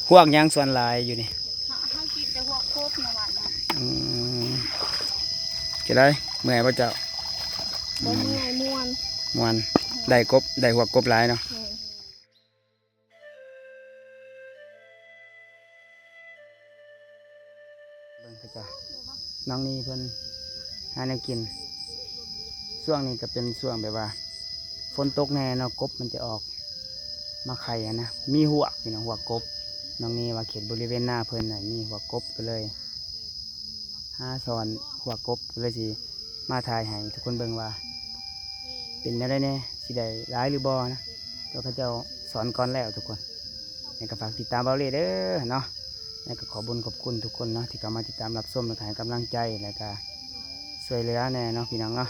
ພວກຫຍັງສ່ວນຫຼາຍຢູ່ນີ້? ເຮົາ ເຮົາກິນແຕ່ພວກກົບໃນວັດນະ. ອືມ ເປັນໃດ ເມື່ອຍບໍ່ເຈົ້າ? ບໍ່ເມື່ອຍ ມ່ວນ ມ່ວນ ໄດ້ກົບ ໄດ້ພວກກົບຫຼາຍເນາະ. ແມ່ນ. ເບິ່ງເຂົາເຈົ້າ ນ້ອງນີ່ເພິ່ນຫາແນວກິນ. ຊ່ວງນີ້ກໍເປັນຊ່ວງແບບວ່າຝົນຕົກແດ່ເນາະ ກົບມັນຈະອອກມາໄຂ່ຫັ້ນນະ. ມີຮວກ ພີ່ນ້ອງ ຮວກກົບ. ນ້ອງນີ່ວ່າເຂດບໍລິເວນນາເພິ່ນນະມີຮວກກົບ ກໍເລີຍຫາສອນຮວກກົບ ກໍເລີຍຊິມາຖ່າຍໃຫ້ທຸກຄົນເບິ່ງວ່າເປັນແນວໃດແດ່ ຊິໄດ້ຫຼາຍຫຼືບໍ່ນະ. ແຕ່ວ່າເຂົາເຈົ້າສອນກ່ອນແລ້ວທຸກຄົນ. ແລ້ວກໍຝາກຕິດຕາມເບົາເລ່ເດີເນາະ. ແລ້ວກໍຂອບບຸນຂອບຄຸນທຸກຄົນເນາະ ທີ່ເຂົ້າມາຕິດຕາມຮັບຊົມ ແລ້ວກໍໃຫ້ກຳລັງໃຈ ແລ້ວກໍຊ່ວຍເຫຼືອແດ່ເນາະ ພີ່ນ້ອງເນາະ.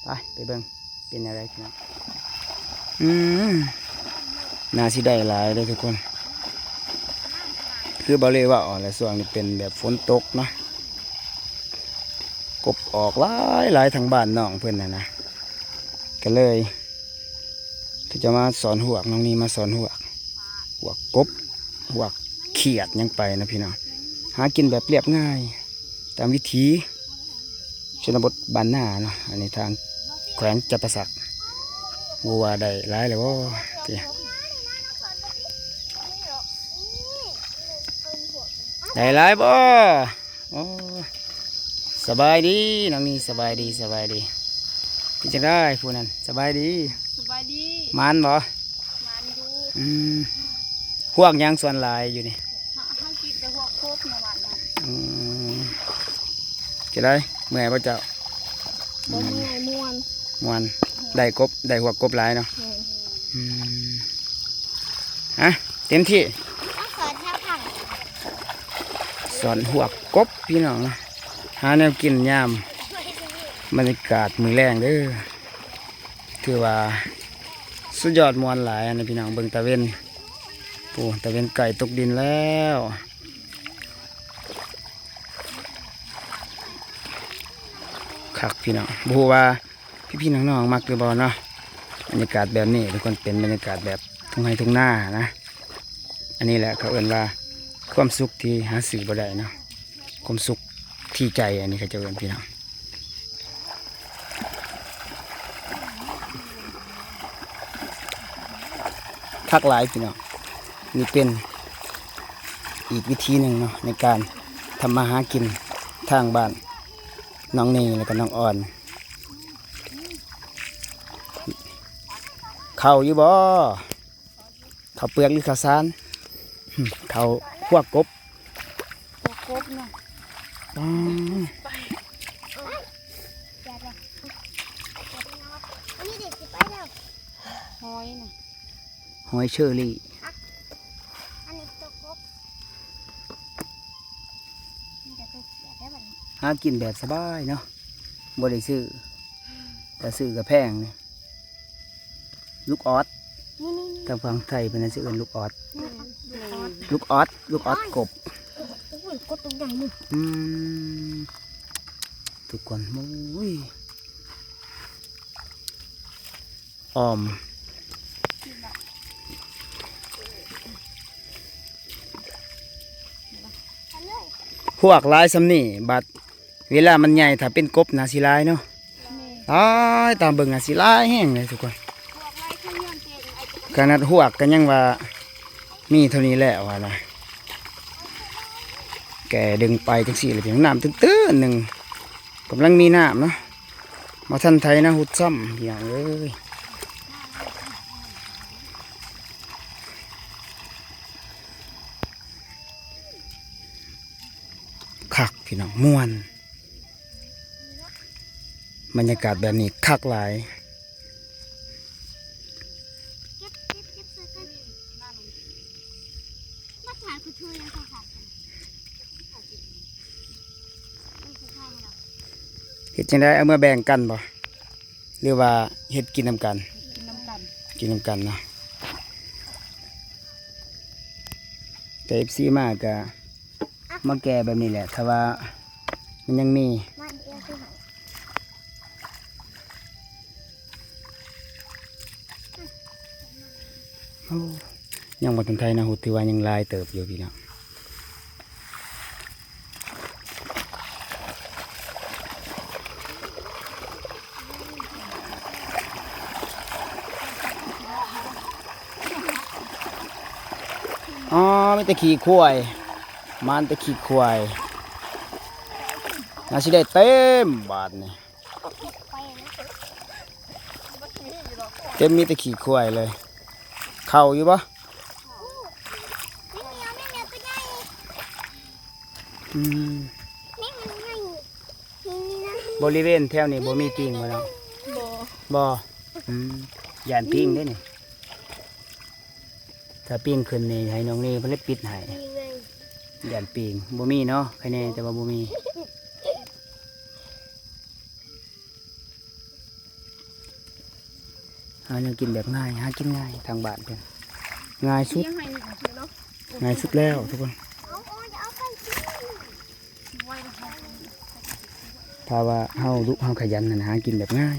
ໄປ ໄປເບິ່ງເປັນແນວໃດ ພີ່ນ້ອງ. ອືມ ໜ້າຊິໄດ້ຫຼາຍເດີທຸກຄົນ. ຄືເບົາເລ່ເວົ້າແຫຼະ ຊ່ວງນີ້ເປັນແບບຝົນຕົກເນາະ ກົບອອກຫຼາຍໆ ທາງບ້ານນ້ອງເພິ່ນຫັ້ນນະ. ກໍເລີຍເຂົາຈະມາສອນຮວກ ນ້ອງນີ່ມາສອນຮວກ ຮວກກົບ ຮວກຂຽດຫຍັງໄປນະ ພີ່ນ້ອງ. ຫາກິນແບບລຽບງ່າຍຕາມວິຖີຊົນນະບົດບ້ານນາເນາະ. ອັນນີ້ທາງແຂວງຈຳປາສັກ ບໍ່ວ່າໄດ້ຫຼາຍແລ້ວບໍ່ຕິ ໄດ້ຫຼາຍບໍ່? ໂອ້ ສະບາຍດີນ້ອງນີ່ ສະບາຍດີ ສະບາຍດີ. ເປັນຈັ່ງໃດຜູ້ນັ້ນ? ສະບາຍດີ. ສະບາຍດີ. ໝານບໍ່? ໝານຢູ່. ອືມ ພວກຫຍັງສ່ວນຫຼາຍຢູ່ນີ້? ເຮົາ ເຮົາກິນແຕ່ພວກກົບໃນວັດນະ. ອືມ ເປັນໃດ ເມື່ອຍບໍ່ເຈົ້າ? ບໍ່ເມື່ອຍ ມ່ວນ ມ່ວນ ໄດ້ກົບ ໄດ້ພວກກົບຫຼາຍເນາະ. ແມ່ນ. ອືມ ຮະ ເຕັມທີ່. ມາສອນແຖວຂ້າງ ສອນຮວກກົບ ພີ່ນ້ອງເນາະ. ຫາແນວກິນຍາມບັນຍາກາດມື້ແລງເດີ. ຖືວ່າສຸດຍອດ ມ່ວນຫຼາຍນະ ພີ່ນ້ອງ. ເບິ່ງຕາເວັນ ໂອ້ ຕາເວັນໃກ້ຕົກດິນແລ້ວ. ຄັກ ພີ່ນ້ອງ. ບໍ່ຮູ້ວ່າ ພີ່ໆ ນ້ອງໆ ມັກຫຼືບໍ່ເນາະ ບັນຍາກາດແບບນີ້ທຸກຄົນ. ເປັນບັນຍາກາດແບບທົ່ງໄຮ່ທົ່ງນານະ. ອັນນີ້ແຫຼະເຂົາເອີ້ນວ່າຄວາມສຸກທີ່ຫາຊື້ບໍ່ໄດ້ເນາະ ຄວາມສຸກທີ່ໃຈ ອັນນີ້ເຂົາເຈົ້າເອີ້ນ ພີ່ນ້ອງ. ຄັກຫຼາຍ ພີ່ນ້ອງ. ນີ້ເປັນອີກວິທີໜຶ່ງເນາະ ໃນການທຳມາຫາກິນທາງບ້ານນ້ອງນີ່ ແລ້ວກໍນ້ອງອອນ. ເຂົ້າຢູ່ບໍ່? ເຂົ້າເປືອກຫຼືເຂົ້າສານ? ເຂົ້າພວກກົບ ພວກກົບເນາະ. ປາ ຫອຍນະ ຫອຍເຊີຣີ. ອັນນີ້ຕົວກົບ ມີແຕ່ຕົວຂຽດໄດ໋ບັດນີ້. ຫາກິນແບບສະບາຍເນາະ ບໍ່ໄດ້ຊື້ ຖ້າຊື້ກໍແພງນີ້. ລູກອອດ ນີ້ໆໆ ທາງຝັ່ງໄທເພິ່ນຊິເອີ້ນລູກອອດ. ແມ່ນ ລູກອອດ ລູກອອດ ລູກອອດກົບ. ໂອ້ຍ ກົບຕົວໃຫຍ່ນີ້. ອືມ ທຸກຄົນ ໂອ້ຍ ອ້ອມ ພວກຫຼາຍສ່ຳນີ້ ບັດເວລາມັນໃຫຍ່ ຖ້າເປັນກົບໜ້າຊິຫຼາຍເນາະ. ແມ່ນ ຫຼາຍ ຕາມເບິ່ງໜ້າຊິຫຼາຍແຮງເລີຍທຸກຄົນ. ພວກຫຼາຍຄືເຮືອນເຕັມ ຂະໜາດຮວກກໍຍັງວ່າມີເທົ່ານີ້ແຫຼະວ່ານະ. ແກ່ດຶງໄປຈັ່ງຊີ້ລະ ນ້ຳຕື້ນໆ ໜຶ່ງ ກຳລັງມີນ້ຳເນາະ. ບໍ່ທັນໄຖນາຮຸດຊ້ຳ ພີ່ນ້ອງເອີຍ. ຄັກ ພີ່ນ້ອງ ມ່ວນ. ບັນຍາກາດແບບນີ້ຄັກຫຼາຍ. ເຮັດຈັ່ງໃດ ເອົາມາແບ່ງກັນບໍ່ ຫຼືວ່າເຮັດກິນນຳກັນ? ກິນນຳກັນ ກິນນຳກັນເນາະ. ແຕ່ເອັຟຊີມາກະມາແກ່ແບບນີ້ແຫຼະ ຖ້າວ່າມັນຍັງມີ. ໂອ້ ຍັງບໍ່ທັນໄຖນະ ຫຸດ ຖືວ່າຍັງຫຼາຍເຕີບຢູ່ພີ່ນ້ອງ. ອໍ ມີແຕ່ຂີ້ຄວາຍ ມານແຕ່ຂີ້ຄວາຍ ໜ້າຊິໄດ້ເຕັມບາດນີ້. ເຕັມ ມີແຕ່ຂີ້ຄວາຍເລີຍ. ເຂົ້າຢູ່ບໍ່? ອືມ ບໍລິເວນແຖວນີ້ບໍ່ມີປິງບໍ່ເນາະ? ບໍ່ ບໍ່. ອືມ ຢ້ານປິງເດ້ນີ້. ຖ້າປິງຂຶ້ນນີ້ໃຫ້ນ້ອງນີເພິ່ນເລີຍປິດໃຫ້. ຢ້ານປິງ ບໍ່ມີເນາະ ໃຄແນ່ແຕ່ວ່າບໍ່ມີ. ຫາແນວກິນແບບງ່າຍ ຫາກິນງ່າຍ ທາງບ້ານເພິ່ນງ່າຍສຸດ ງ່າຍສຸດແລ້ວທຸກຄົນ. ຖ້າວ່າເຮົາດຸ ເຮົາຂະຫຍັນຫັ້ນນະ ຫາກິນແບບງ່າຍ.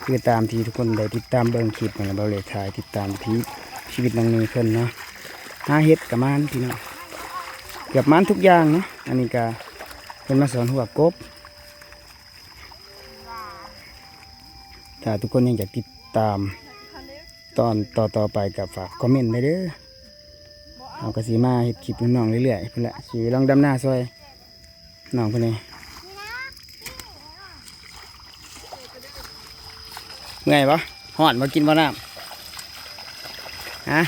ຄືຕາມທີ່ທຸກຄົນໄດ້ຕິດຕາມເບິ່ງຄລິບຫັ້ນລະ ເບົາເລດຖ່າຍ ຕິດຕາມທີ່ຊີວິດນ້ອງນີເພິ່ນເນາະ. ຫາເຫັດກະໝານພີ່ນ້ອງ ເກືອບໝານທຸກຢ່າງເນາະ. ອັນນີ້ກະເພິ່ນມາສອນຮວກກົບ. ຖ້າທຸກຄົນຍັງຢາກຕິດຕາມຕອນຕໍ່ໆໄປ ກໍຝາກຄອມເມັນໄດ້ເດີ້. ເຮົາກໍຊິມາເຮັດຄລິບນຳນ້ອງເລື້ອຍໆພຸ້ນແຫຼະ ຊິລອງດຳນາຊ່ອຍນ້ອງເພິ່ນແດ່. ເມື່ອຍບໍ່? ຮ້ອນບໍ່? ກິນບໍ່ນ້ຳ? ຮະ?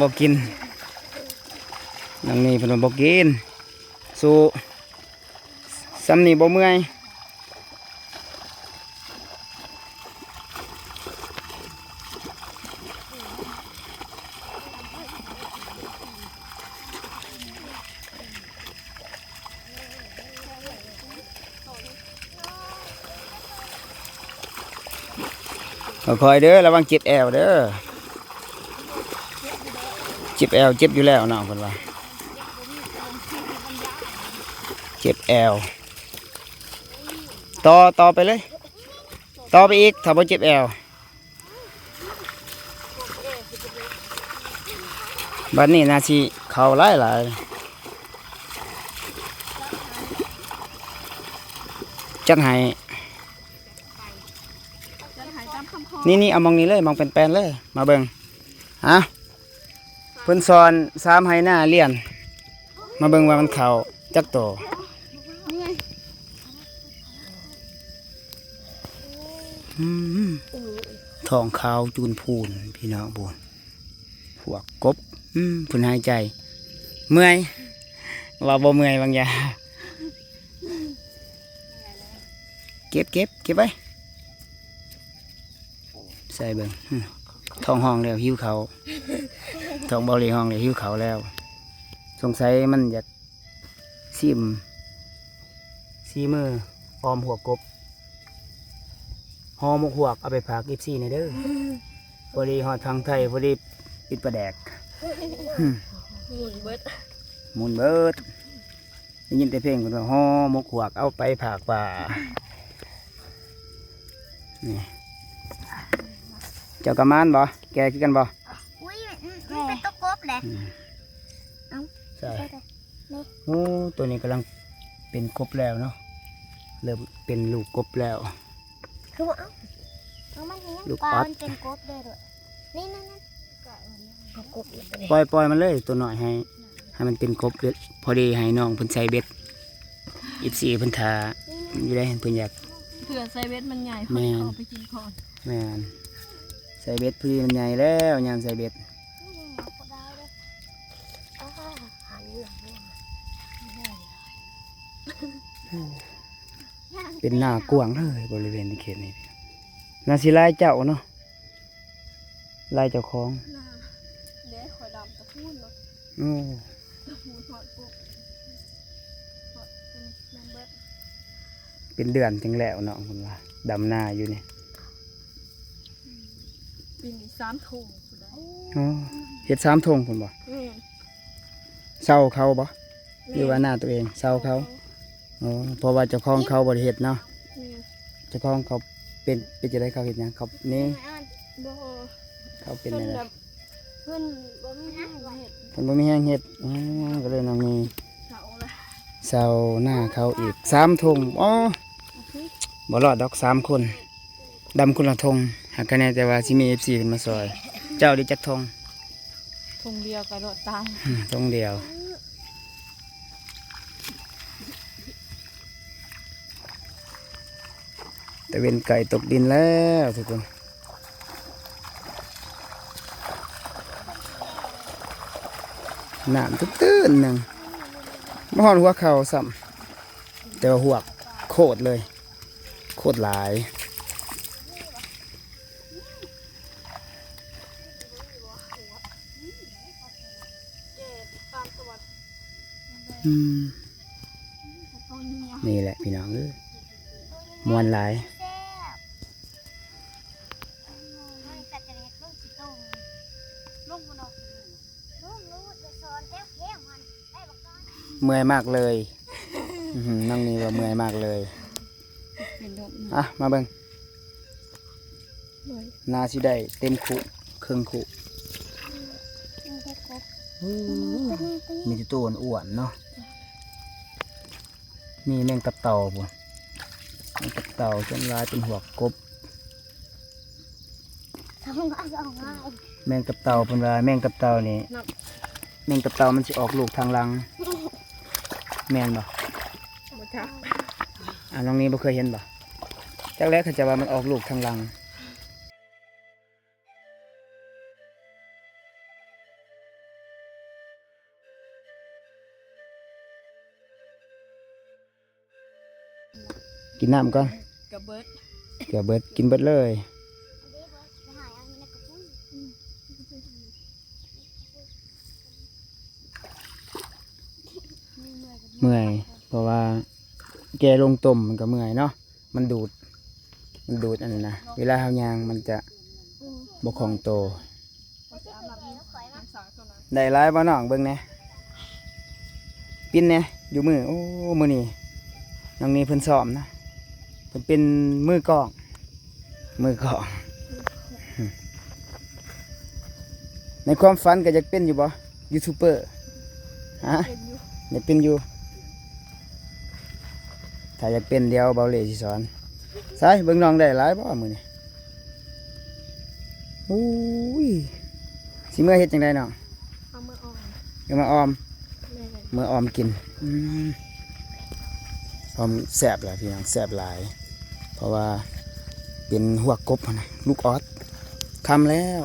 ບໍ່ກິນ. ນ້ອງນີເພິ່ນວ່າບໍ່ກິນ. ສູ້. ສ່ຳນີ້ບໍ່ເມື່ອຍ. ຄ່ອຍໆເດີ້ ລະວັງເຈັບແອວເດີ້. ເຈັບແອວ ເຈັບຢູ່ແລ້ວນ້ອງເພິ່ນວ່າ ເຈັບແອວ. ຕໍ່ ຕໍ່ໄປເລີຍ ຕໍ່ໄປອີກ ຖ້າບໍ່ເຈັບແອວ. ບັດນີ້ໜ້າຊິເຂົ້າຫຼາຍໆ. ຈັດໃຫ້. ນີ້ໆ ເອົາໝ່ອງນີ້ເລີຍ ໝ່ອງແປນໆເລີຍ ມາເບິ່ງ. ຮະ? ເພິ່ນສອນສາມໄຮ່ນາລຽນ ມາເບິ່ງວ່າມັນເຂົ້າຈັກໂຕ. ອືມ ທ້ອງຂາວຈູນພູນ ພີ່ນ້ອງ ພຸ້ນ ພວກກົບ. ອືມ ເພິ່ນຫາຍໃຈ ເມື່ອຍ ວ່າບໍ່ເມື່ອຍບາງຢ່າງ. ເກັບ ເກັບ ເກັບໄວ້ ໃສ່ເບິ່ງ. ອືມ ທ້ອງຮ້ອງແລ້ວ ຫິວເຂົ້າ ທ້ອງເບົາເລຮ້ອງແລ້ວ ຫິວເຂົ້າແລ້ວ. ສົງໄສມັນຢາກຊິມສີມືອອມຫົວກົບ ຫໍ່ໝົກຫວກ ເອົາໄປຝາກເອັບຊີແດ່ເດີ້. ພໍດີຮອດຝັ່ງໄທ ພໍດີກິນປາແດກ. ໝຸນເບິດ ໝຸນເບິດ. ໄດ້ຍິນແຕ່ເພງເພິ່ນວ່າຫໍ່ໝົກຫວກ ເອົາໄປຝາກປ້າ. ນີ້ ເຈົ້າກະໝານບໍ່? ແກ່ຄືກັນບໍ່? ອຸ້ຍ ມັນ ມັນເປັນຕົວກົບແຫຼະ. ອືມ ເອົ້າ ໃຊ່ ໂອ້ ຕົວນີ້ກຳລັງເປັນກົບແລ້ວເນາະ ເລີ່ມເປັນລູກກົບແລ້ວ. ຄືວ່າ ເອົ້າ ເອົາມັນນີ້ ລູກອອດ ມັນເປັນກົບເດ້. ນີ້ ນັ້ນ ນັ້ນ ກໍກົບ ປ່ອຍ ປ່ອຍມັນເລີຍ ຕົວນ້ອຍ ໃຫ້ ໃຫ້ມັນເປັນກົບເລີຍ. ພໍດີໃຫ້ນ້ອງເພິ່ນໃສ່ເບັດ ເອັບຊີເພິ່ນຖ້າຢູ່ໃດ ເພິ່ນຢາກ ເພື່ອໃສ່ເບັດມັນໃຫຍ່ ແມ່ນ ພໍດີເຂົ້າໄປກິນກ່ອນ. ແມ່ນ ໃສ່ເບັດ ພໍດີມັນໃຫຍ່ແລ້ວ ຍາມໃສ່ເບັດ. ເປັນນາກວ້າງເລີຍ ບໍລິເວນເຂດນີ້ ໜ້າຊິຫຼາຍເຈົ້າເນາະ ຫຼາຍເຈົ້າຂອງ. ເດ້ ຂ້ອຍດຳຕະປູນເນາະ. ໂອ້ ຕະປູນຮອດປຸບ ຮອດ ແມ່ນເບິດ. ເປັນເດືອນຈຶ່ງແລ້ວເນາະ ເພິ່ນວ່າ ດຳນາຢູ່ນີ້. ປີນີ້ສາມທົ່ງພຸ້ນໃດ. ອໍ ເຮັດສາມທົ່ງພຸ້ນບໍ່? ແມ່ນ. ເຊົ່າເຂົາບໍ່? ຫຼືວ່ານາຕົວເອງ? ເຊົ່າເຂົາ. ເຊົ່າເຂົາ. ອໍ ເພາະວ່າເຈົ້າຂອງເຂົາບໍ່ໄດ້ເຮັດເນາະ. ແມ່ນ. ເຈົ້າຂອງເຂົາເປັນ ເປັນຈັ່ງໃດ ເຂົາເຮັດຫຍັງ ເຂົານີ້? ບໍ່ ເຂົາເປັນແນວໃດ? ເປັນແບບ ເພິ່ນບໍ່ມີແຮງເຮັດ ເພິ່ນບໍ່ມີແຮງເຮັດ. ອໍ ກໍເລີຍນ້ອງມີເຊົານາເຂົາອີກສາມທົ່ງ. ອໍ ບໍ່ລອດດອກສາມຄົນ ດຳຄົນລະທົ່ງ. ຫາກະແນ່ແຕ່ວ່າຊິມີເອັຟຊີເພິ່ນມາຊ່ອຍ. ເຈົ້າໄດ້ຈັກທົ່ງ? ທົ່ງດຽວກໍໂດດຕາຍ. ອືມ ທົ່ງດຽວ. ຕາເວັນໃກ້ຕົກດິນແລ້ວທຸກຄົນ. ນ້ຳຕື້ນໆໜຶ່ງ ມາຮອດຫົວເຂົ່າຊ້ຳ ແຕ່ວ່າຮວກໂຄດເລີຍ ໂຄດຫຼາຍ. ອືມ ນີ້ແຫຼະພີ່ນ້ອງເອີຍ ມ່ວນຫຼາຍ. ເມື່ອຍມາກເລີຍ. ອືມ ນ້ອງນີ້ວ່າເມື່ອຍມາກເລີຍ. ອ່ະ ມາເບິ່ງ ໜ້າຊິໄດ້ເຕັມຄຸ ເຄິ່ງຄຸ. ມີແຕ່ໂຕອ້ວນໆເນາະ. ມີແມງຕັບເຕົ່າພຸ້ນ ແມງຕັບເຕົ່າ ສ່ວນຫຼາຍເປັນຮວກກົບ. ແມງຕັບເຕົ່າ ເພິ່ນວ່າແມງຕັບເຕົ່ານີ້ ແມງຕັບເຕົ່າມັນຊິອອກລູກທາງຫຼັງ ແມ່ນບໍ່? ບໍ່ຈັກ. ອ່າ ນ້ອງນີ້ບໍ່ເຄີຍເຫັນບໍ່? ຈັກແລ້ວ ເຂົາເຈົ້າວ່າມັນອອກລູກທາງຫຼັງ. ກິນນ້ຳກ່ອນ ເກືອບເບິດ ເກືອບເບິດ ກິນເບິດເລີຍ. ເມື່ອຍ ເພາະວ່າແກ່ລົງຕົ້ມມັນກໍເມື່ອຍເນາະ. ມັນດູດ ມັນດູດອັນນັ້ນນະ ເວລາເຮົາຍ່າງມັນຈະບໍ່ຄ່ອງໂຕ. ໄດ້ຫຼາຍບໍ່ນ້ອງ? ເບິ່ງແດ່ ປິ່ນແດ່ ຢູ່ມື. ໂອ້ ມື້ນີ້ນ້ອງນີ້ເພິ່ນຊ້ອມນະ ເພິ່ນເປັນມືກ້ອງ ມືກ້ອງ. ໃນຄວາມຝັນກໍຢາກເປັນຢູ່ບໍ່? ຢູທູບເບີ ຮະ? ເປັນຢູ່ ຢາກເປັນຢູ່. ຖ້າຢາກເປັນ ດຽວເບົາເລ່ຊິສອນ. ໃສ ເບິ່ງນ້ອງໄດ້ຫຼາຍບໍ່ມື້ນີ້? ໂອ້ຍ ຊິເມືອເຮັດຈັ່ງໃດນ້ອງ? ເອົາມາອອມ ເອົາມາອອມ ແມ່ນ ເມືອອອມກິນ. ອືມ ອອມແຊບຫຼາຍພີ່ນ້ອງ ແຊບຫຼາຍ ເພາະວ່າເປັນຫົວກົບຫັ້ນນະ ລູກອອດ. ຄ່ຳແລ້ວ.